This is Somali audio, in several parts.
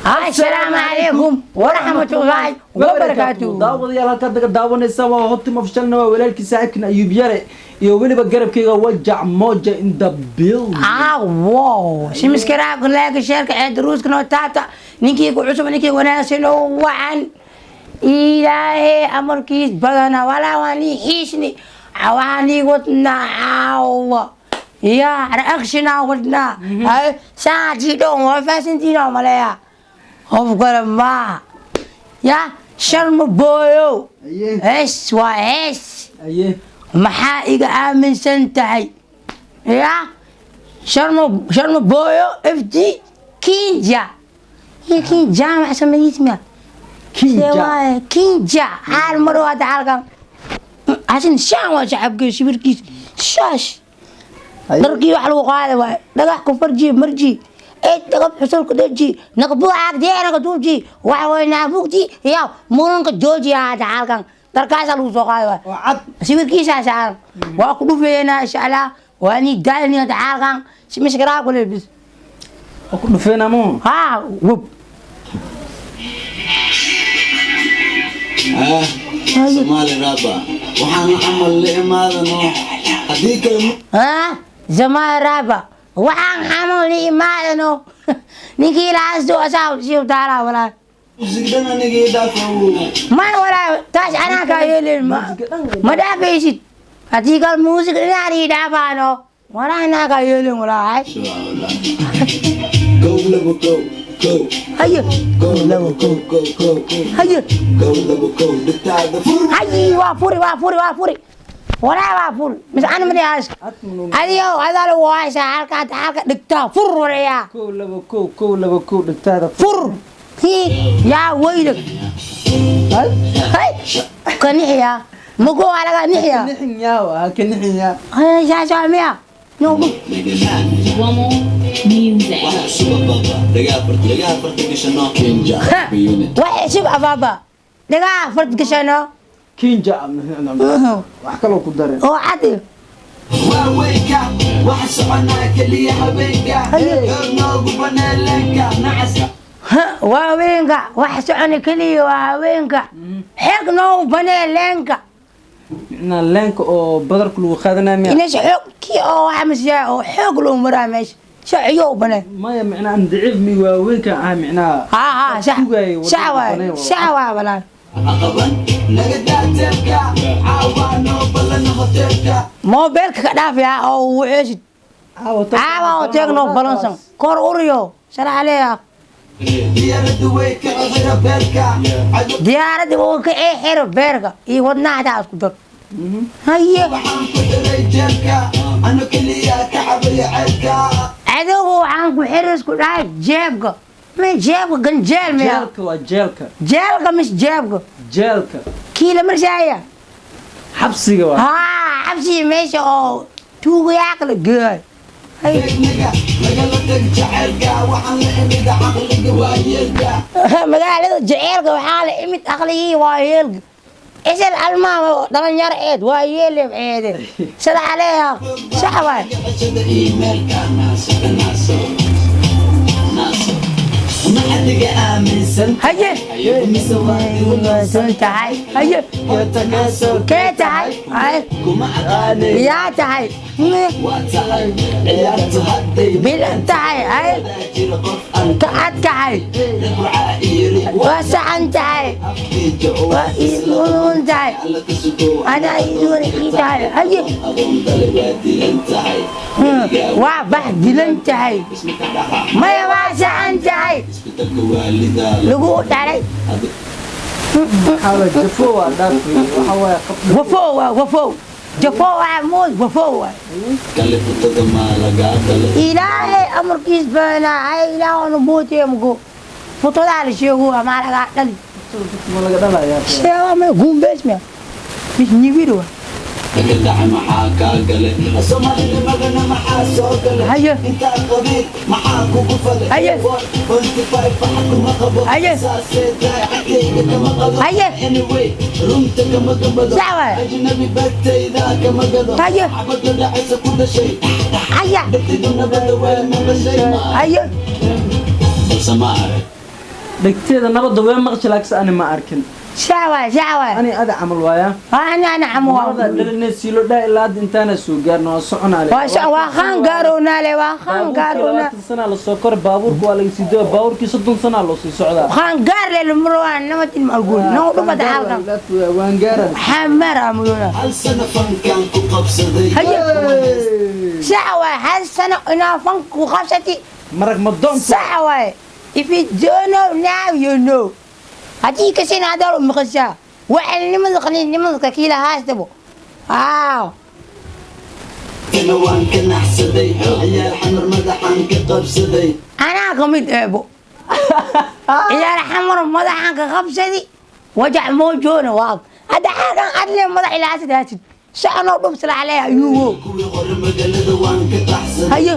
Assalaamu calaykum waraxmatullaahi wabarakaatu. Daawadayaal, halkaad naga daawanaysa waa Hotim Officialna, waa walaalkii saaxiibkan Ayuub Yare iyo weliba garabkayga Wajac Moja in the building. Awo subscribe, like, shareka ee daruuska noo taabta. Ninkii ku cusub, ninkii wanaagsan oo wacan, Ilaahay amarkiis badana. Walaa waa nii xiisni, waxaa nii wadnaa caawa ya reactionaa wadnaa saacii dhoon waa faasantiina maleeya. Qof kale maaha ya Sharma Booyo. Hees waa hees. Maxaa iga aaminsan tahay ya Sharma Booyo FD Kinja iyo Kinja maxsamadiis miya? Kinja. Waaye Kinja xaal maro hadda xaalkan xasan shaan waa shacabka sawirkiis shaash dharkii wax lagu qaada waay. Dhagax ku farji marji eed dhagab xusulka dheji naqbuucaag deeraga duuji waxa way naabugti ya muranka jooji. Hadda xaalkan dharkaasaa lagu soo qaada waay. Oo cad. Sawirkiisaa saaran, waa ku dhufeynaa insha Allah. Waa ni daalni hadda xaalkan subscribe kule bis. Oo ku dhufeena mo. Haa, wub. Ah, Somali rapper. Waxaan camal la imaadano haddii kale. Ha zamaan raaba waxaan xamal la imaadano ninkii laasto asaa siu taalaa walaa. Music dhan anigii dhaafow. Man walaa, taas anaa kaa yeelin. Ma dhaafaysid haddii kal muusig dhinac dhaafaano, walaa anaa kaa yeelin walaa. Kow, labo, kow, kow. Haye. Kow, labo, kow, kow, kow, kow. Haye. Kow, labo, kow, dhigtaada fur. Hayi, waa furi, waa furi, waa furi walaa, waa furi mis ana madihaas adiyo adaa lagu haysaa halka hadda halka dhigtaa fur walayaa. Kow, labo, kow, kow, labo, kow, dhigtaada fur. Yaa weylag. Hay. Hay, ka nixiya mugo waa laga nixiya. Nixin yaa waa ka nixin yaa. Saasa miya no. Womo Music. Waxa cusub ababa dhagaa farta, dhagaa farta gashano. Kinja unit. Wax cusub ababa dhagaa fard gashano. Kinja wax kaloo ku dareen. Oo cad. Waaweynka waxa soconaa keliya habeenka, xoog noogu baneeleenka nacaska. Waa haweenka wax socona keliya, waa haweenka xeeg noo banee leenka. Micnaa leenka oo badarka lagu qaadanaya miya? Inas xoog kii oo waxa masiyaa oo xoog loo maraa meesha shaciyo u banee. Maya, micnaa aan daciif mi waaweynka ah micnaa. Ha ha, sax. Sugayay wadada Sax waay. banee waa. Sax waay walaal. Aqaban naga daateelka caawaa noo ballan hoteelka. Moobeelka ka dhaafiyaa oo wuxeesid. Caawa. Caawa oo teegno balansan kor uriyo sala caleeya. Diyaaradda way ka xira beerka cadow. Diyaaradda uu ka xiro beerka iyo wadnaha taa isku dar haye. Waxaan ku xiray jeelka ano keliya ka cabaya ceelka. Cadowga waxaan ku xiri isku dhahay jeebka ma jeebka ganjeel miya? Jeelka waa jeelka. Jeelka mis jeebka? Jeelka. Kii la marsaaya. Xabsiga waa. Haa, xabsiga meesha oo tuugayaa kala geeyo. Tegniga lagala teg jaceylka, waxaan la imid caqliga waayeelka. Magaalada jaceylka waxaa la imid aqligii waa yeelka isal almaama dhalinyaro eed waa yeele eede sida caleeya sax waay. Ceshada emailka naaso naaso naaso maxadiga aaminsan. Haye. Mise San tahay haye kee tahay haye. Kuma aqaanay. Yaa tahay. Waa tahay ciyaartu hadday bilan tahay haye. Jira qof aan ka adkahay. Burcaa iyo Waa saxan tahay. Afkiija. Waa iiduun tahay. Alla ka sugo. Anaa iiduun ii tahay haye. Adoon dale waa dilan tahay. Waa bax dilan tahay. Ismika dhaha. Maya, waa saxan tahay. Isbitalka waalida lagu dhalay. Waxaa waa jafo, waa dhaafi, waxa waaye qab. Wafo waa wafo, jafo waa mood, wafo waa. Kalifutada maa lagaa dhalay. Ilaahay amarkiis baanaa hay ilaahonu buuteemgo futodaa la sheego maa lagaa dhali. Ma laga dhalayaa? Sheega ma guumbees miya mis niwir wa. Laga dhacay maxaa kaa galay soomaalinimadana maxaa soo galay? Haye. Intaa qabiil maxaa kugu falay? Haye. 4.5 waxa kuma qabo. Haye. Saasee tahay xagkayga kama qabo. Haye. Anyway, runta kama gambado. Sax waay. Ajnabi bagtayda kama gado. Haye. Xabadda dhacaysa ku dhashay. Haya. Dhagtidu nabada way maqashay. Haye. Balse ma arag. Dhegteeda nabadda way maqshi laakiin ani ma arkin. Sax waay, sax waay. Ani ada camal waaya. Waa ani ana camal waa. Nabada dhalinay siilo dhaa ilaa hadda intaana soo gaarno waa soconaale. Waa waa qaan gaarownaa le, waa qaan gaarownaa. 20 sana la soo koray, baabuurka waa laga sii dooya, baabuurkii 30 sana loo sii socdaa. Qaan gaar le lumro waa nabad ilma alguun noo dhufata halkan. Waan gaaran. Xamar amudona. Hal sano fankaan ku qabsaday. Haye, sax waay, hal sano inaa fanka ku qabsati. Marag ma doonto. Sax waay. If you don't know now, you know. Haddii kasina hadal maqashaa wacalnimada qaniisnimada kakiila haastabo aaw. Kana waan ka naxsaday, ciyaal Xamar madaxaan ka qabsaday. Anaa ka mid eebo ciyaar Xamar madaxaan ka qabsadi, wajac moojoona waab hadda xaakan adle madax ilaasid haasid soconoo dhubsala caleh ayuugo. Kuwii hore magaalada waan ka qaxsaday. Haye.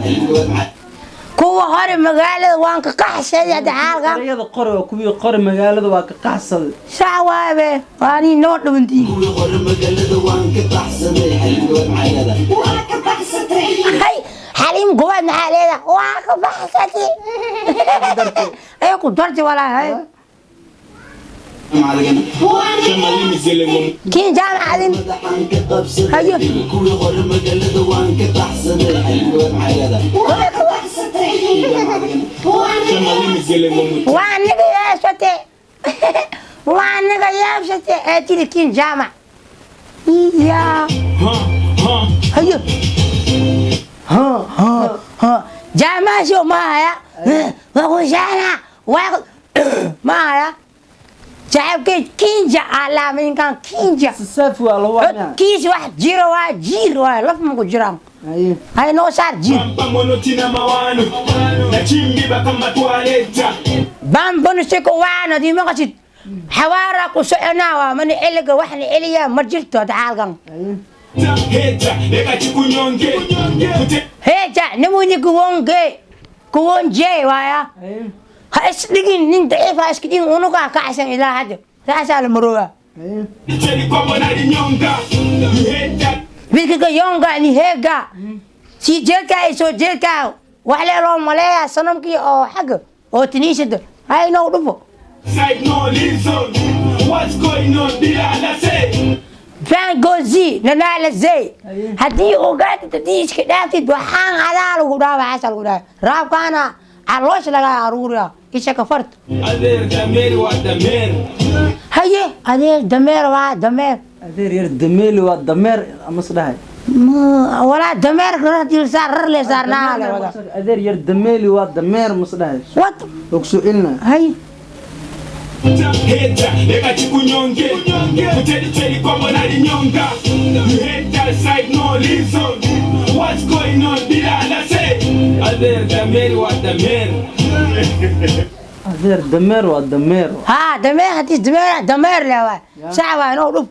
Kuwa hore magaalada waan ka qaxsaday hadda xaalkan. Erayada qore waa kuwii qore magaalada waa ka qaxsaday. Sax waabe, waa nii noo dhawantiin. Kuwii hore magaalada waan ka qaxsaday. Xaliim maxay leedahay? Hay, Xaliim Gobaad maxaa leedahay? Waa ka baxsatay ay ku darti walaa hay. Macalin. Kiin jaamacadin. Madaxaan ka qabsaday. Haye. Kuwii hore magaalada waan ka qaxsaday. Xaliim maxay leedahay? Waa aniga yeeshatay, waa aniga yeeshatay ee tiri kiin jaamac iya. Haye, jaamaasho maahaya wakushaana waa maahaya saaxiibkay kinja alaama ninkan kinja. Saafi waa la waa. Codkiisa wax jiro waa jiir waay, laf ma ku jiraan. Haye. Hay, noo saar jiir. Pamonotina mawano nachimbi bakamatwaleta. Bambanusiko waana dii maqashid xawaara ku soconaa waa mana celiga waxna celiyaa ma jirto hadda xaalkan. Haye. Heta leka chikunyonge. Heja nimuni kuwonge kuwonje waaya. Haye. Ha isdhigin nin daciif, ha iska dhigin unugaa kacsan ilaa hadda saasaa la maroogaa. Haye. Chelikwabonalinyonga heta. Midkaga yonga ni heega sii jeedkaa iyo soo jeedkaa wax lee loo maleeyaa sanamkii oo xagga oo tiniisada hay noo dhufo. Side no reason. What's going on? Dilala say. Fangozi nanaala zey haddii ogaatid, haddii iska dhaaftid waxaan adaa lagu dhaha, waxaasa lagu dhaha raabkaana caloosha lagaa aruuriya isha ka fart. Adeer dameer waa dameer. Haye, adeer dameer waa dameer. Adeer yar dameeli waa dameer ama isdhahay. Walaa dameerka rar saar rar le saarnaa le wada. Adeer yar dameeli waa dameer ma isdhahay. What? Oo kusoo celina. Haye. Heta leka chikunyonge. Kuchelicheli kwabonalinyonga heta side no reason. What's going on? Dilala say. Adeer dameer waa dameer. Adeer dameer waa dameer. Haa, dameer haddii dameer dameer le waay, sax waay, noo dhuf.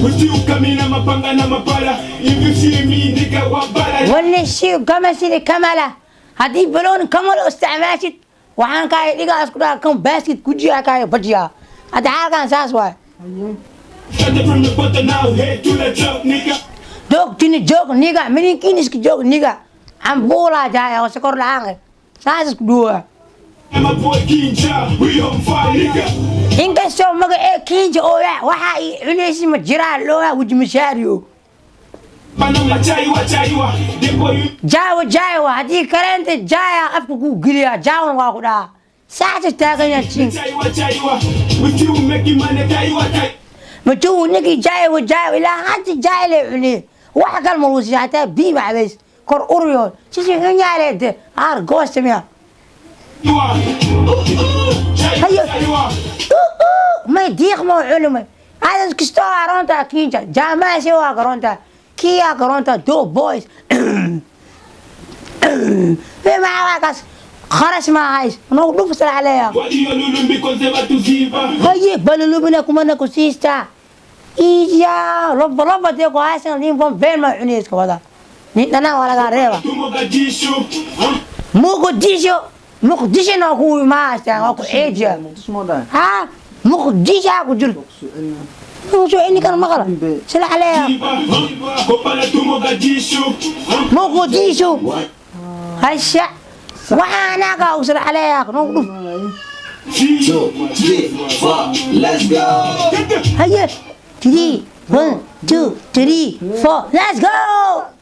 Usiukamina mapanga na mapala. If you see me nigga wabala. Wala kama sida kamala haddii baloon kamal isticmaashid waxaan kaaya dhigaa isku dhaha kan basket kujiya kaaya bajiya hadda xaalkan saas waay. Started from the bottom now head to the top nigga. Joogtini joog niga mininkiin iska joog niga cambuulaa jaaya oo sokor la-aan saas isku dhuwa. I'm a boy Kinja, we on fire nigga. Inkastoo magacee kinja oo ya waxaa ii cunaysi ma jiraa looha weji mashaariyo. Panama chaiwa chaiwa, the boy you jaawa jaawa haddii kaleenta jaaya afka kuu geliyaa jaawan waa ku dhahaa saasa taagan yahay jin. Chaiwa chaiwa, we still making money chaiwa chaiwa. Matuu ninkii jaawa jaawa ilaa hadda jaaya lee cuniye wax kal maluusiya hataa bii macabays kor uryo sisi xunyaale de aar goosta miya. Chaiwa chaiwa. May diiq ma cunimay adan kastoo aroonta kinja jaamaasi waa garoonta kiyaa garoonta do boys maxaa kharash ma hays nagu dhufsala caleeya. Waliyo lulumbi konse batuziva. Haye balulubina kumana kusiista iya loba loba dee ku haysan nin bon been ma cunayska wada nin dhanaan waa lagaa reeba. To Mogadishu. Muqdisho, Muqdishona ku imaastaan waa ku xeejiya. Muqdisho ma dhahay? Ha, Muqdisho ku jirto. Kusoo celina. Soo celini kara maqla sila caleeya. Kopala to Mogadishu. Muqdisho hasha. Waxaanaaga usra caleeyaa noo dhuf. Two, three, four, let's go. Haye, three, one, two, three, four, let's go.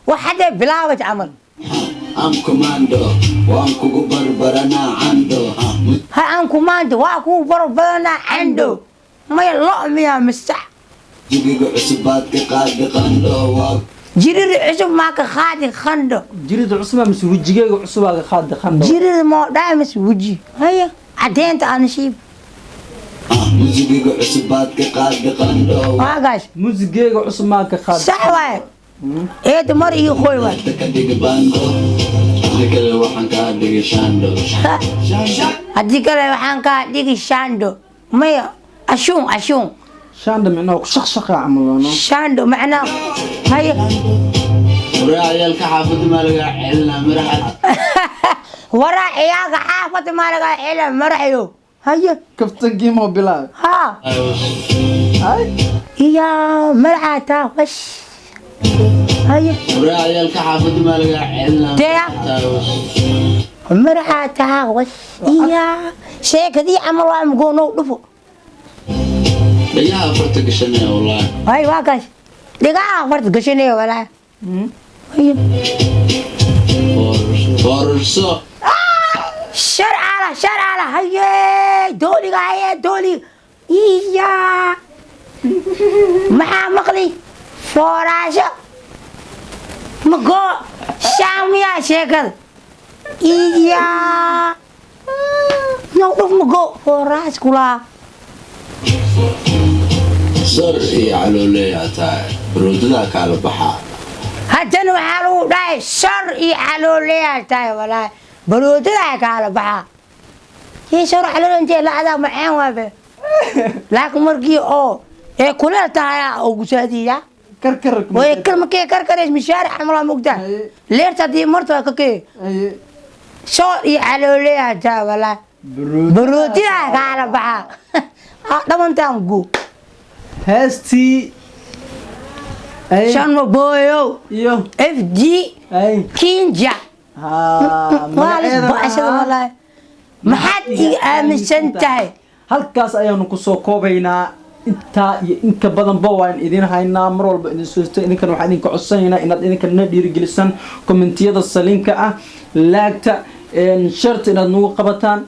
Waxaadee bilaabay camal. Am commando, waan kugu barbaranaa cando. Ha, aan kumaanta waa kuu barbadanaa candho. Maya, lo miyaa misax? Jigiga cusub baad ka qaadi qandho, waa Jiriri cusub maa ka qaadi qandho. Jirida cusubaa mise wejigeyga cusubaa ka qaadi qandho? Jiriri moo dhaay mise weji? Haye, caddeynta aan shiib. Musigiga cusub baad ka qaadi qandho. Waagaas. Musigeyga cusub maa ka qaadi. Sax waaye, eeda mar iyo qoy waay. Ka dhigi bando, hadii kale waxaan kaa dhigi shando. Haddii kale waxaan kaa dhigi shando. Maya, ashuun ashuun. Shaanda micnaha ku shaqshaqa camal waano. Shando macnaa. Haye. Waraa ciyaalka xaafadda maa lagaa celinaa maraxa? Waraa ciyaalka xaafadda maa lagaa cela maraxyo. Haye. Kaftankii moo bilaab. Haa. Ay. Iya, maraxaa taa wash. Haye. Waraa ciyaalka xaafadda maa lagaa celinaa? Dee. Maraxaa taa wash. Iya, sheekadii camal waa mugoonow dhufo. Dhagaha farta gashanaya wallaahi. Hay, waa kaas, dhigaha farta gashanaya walaa. Haye. Foorarso. Sharcala sharcala. Haye, dooliga. Haye, dooliga. Iya, maxaa maqli? Fooraasho mago shaamiyaa sheekada. Iya, now dhuf mago fooraas kulaa. Sar iyo calooleeyaa tahay, baroodadaa kaala baxaa. Haddana waxaa lagu dhahay shar iyo calooleyaa tahay, walaahi baroodadaa kaala baxaa. Kii shar caloole intee lacdaa macaan waabe, laakiin markii oo ee kuleel tahay oo gusaadiya. Karkar. Way kar markay karkareys mishaar camal waa mugtaa. Haye. Leerta haddii marto waa kakee. Haye. Soor iyo calooleyaa tahay, walaahi barootidaa kaala baxaa dhamantaan gu. Heestii. Ay. Shanma booyow. Iyo FG. Ay. Kinja. Haa. Waa lis bacshada, walaahi maxaad iga aaminsan tahay? Halkaas ayaanu kusoo koobaynaa. Intaa iyo inka badanba waan idin haynaa, mar walba idin soo idinkan. Waxaan idinka codsanaynaa inaad idinka na dhiirigelisaan commentiyada saliimka ah, like-ta, share-ta inaad nagu qabataan.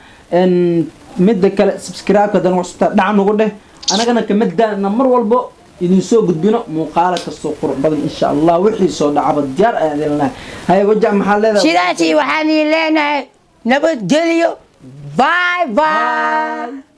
Midda kale, subscribe-ka haddana cusubtaa dhac nagu dheh. Anagana kama daalna mar walbo idin soo gudbino muuqaalo kastoo qurux badan, insha Allah. Wixii soo dhacaba diyaar ayaan idin lenahay. Haye, wajac, maxaa leedahay? Sidaasi waxaan idin leenahay nabadgelyo. Bye bye.